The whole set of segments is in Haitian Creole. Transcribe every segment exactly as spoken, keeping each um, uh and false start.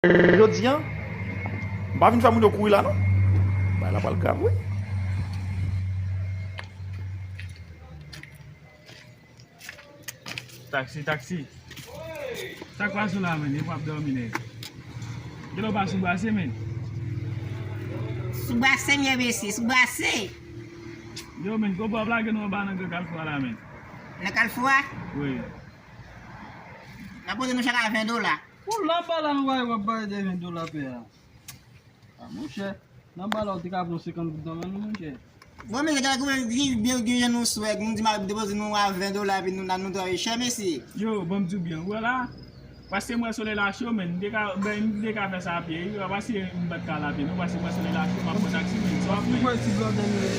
Jodi a, m pa vin fè moun yo kouri la non. Bagay la pral grav wi. Taxi, taxi. Sa k pase w la, menn? Epi w ap dòmi nèt. Gen lè w pa sou brase, menn. Sou brase m ye, mesye, sou brase. Yo, menn, konpè w ap lage nou anba nan gran kalfou a la, menn. Nan kalfou a? Wi. N ap poze nou chak a ven dola. Pou la bala nou bay, w ap bay de ven dola pè a. A monchè, nan bala w te ka pran senkant goud nan men nou, monchè. Bon, mesye, gade kouman gen, gen, gen jan nou swag, nou di m ap depoze nou a ven dola, epi nou, nou travay chè, mesye. Yo, ban m di w byen, ou wè la, paske m wè solèy la cho, menn, m te ka, ben, m te ka fè sa a pye, wi, paske m pa t ka al a pye, non, paske m wè solèy la cho, m ap pran taksi, menn, sa w ap fè? Ou wè ti blòdè nou ye,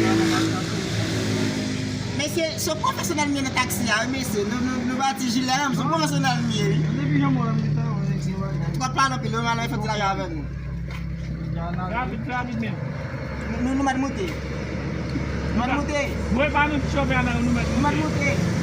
nou pa nan taksi. Mesye, se pwofesyonèl m ye nan taksi a, wi, mesye. Nou, nou, nou pa ti jilè, non, se pwofesyonèl m ye, wi. Depi jan mwen menm, w ap pale anpil, wi, m al fè ti lajan avè nou. Rapid, rapid, menm. Nou, nou, nou mèt moute. Nou mèt moute. Mwen pa nou ti chofè a, non, nou mèt moute. Nou mèt moute.